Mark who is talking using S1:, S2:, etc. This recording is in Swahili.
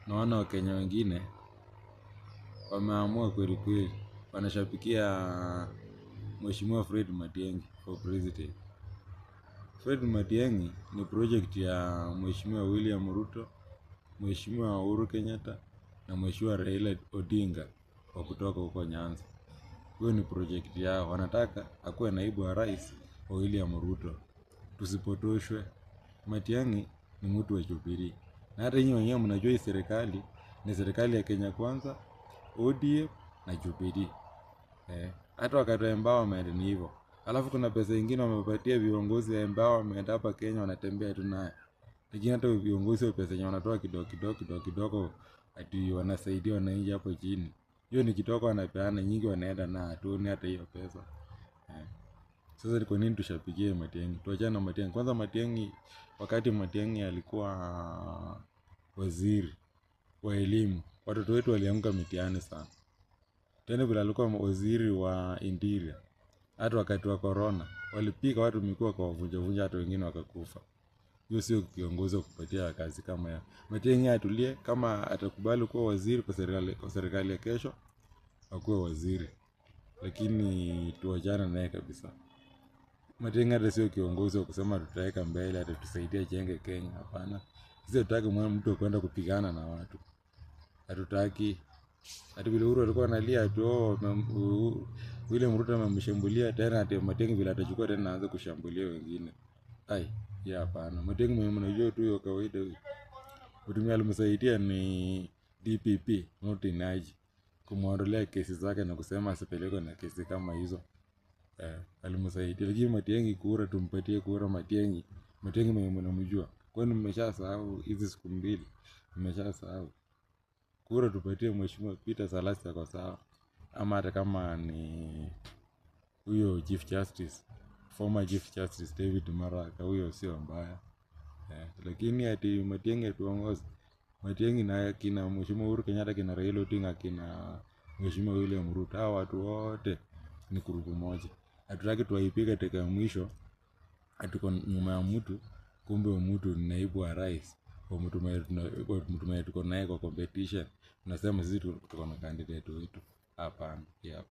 S1: Naona Wakenya wengine wameamua kweli kweli, wanashabikia Mheshimiwa Fred Matiang'i for president. Fred Matiang'i ni project ya Mheshimiwa William Ruto, Mheshimiwa Uhuru Kenyatta na Mheshimiwa Raila Odinga wa kutoka huko Nyanza. Hiyo ni project yao, wanataka akuwe naibu wa rais wa William Ruto. Tusipotoshwe. Matiang'i ni mtu wa Jubilee, na hata nyinyi wenyewe mnajua hii serikali ni serikali ya Kenya Kwanza, ODM na Jubilee. Hata wakati wa empowerment ni hivyo. Alafu kuna pesa ingine wamepatia viongozi ya empowerment hapa Kenya, wanatembea tu nayo. Lakini hata viongozi wa pesa yenye wanatoa kidogo kidogo kidogo kidogo, ati wanasaidia wananchi hapo chini, hiyo ni kidogo wanapeana, nyingi wanaenda na hatuoni hata hiyo pesa. Sasa ni kwa nini tushabikie Matiang'i? Tuachane na Matiang'i. Kwanza Matiang'i, wakati Matiang'i alikuwa waziri wa elimu, watoto wetu walianguka mitihani sana. Tena vile alikuwa waziri wa interior, hata wakati wa corona walipiga watu miguu wakawavunja vunja, hata wengine wakakufa. Hiyo sio kiongozi wa kupatia kazi kama ya Matiang'i. Atulie, kama atakubali kuwa waziri kwa serikali ya kesho, akuwe waziri, lakini tuachane naye kabisa. Matiang'i hata sio kiongozi wa kusema tutaweka mbele atatusaidia jenge Kenya. Hapana, sisi hatutaki mtu wa kwenda kupigana na watu, hatutaki. Ati vile Uhuru alikuwa analia ati, oh, William Ruto amemshambulia tena, ati Matiang'i vile atachukua tena aanze kushambulia wengine. Ai, ya hapana. Matiang'i mwenye mnajua tu hiyo kawaida huyo. Mtu alimsaidia ni DPP Nordin Haji kumwondolea kesi zake na kusema asipelekwe na kesi kama hizo. Alimsaidia. Lakini Matiang'i kura, tumpatie kura Matiang'i. Matiang'i mwenye mnamjua. Kwani mmeshasahau hizi siku 2? Mmeshasahau. Kura tupatie Mheshimiwa Peter Salasya kwa sawa. Ama hata kama ni huyo Chief Justice, former Chief Justice David Maraga, huyo sio mbaya. Lakini ati Matiang'i atuongoze. Matiang'i na kina Mheshimiwa Uhuru Kenyatta, kina Raila Odinga, kina Mheshimiwa William Ruto, hawa watu wote ni group moja. Hatutaki tuwaipige dakika ya mwisho atuko nyuma ya mtu, kumbe mtu ni naibu wa rais kwa mtu mwenye tuko naye kwa competition. Tunasema sisi tuko na candidate wetu. Hapana. Yeah.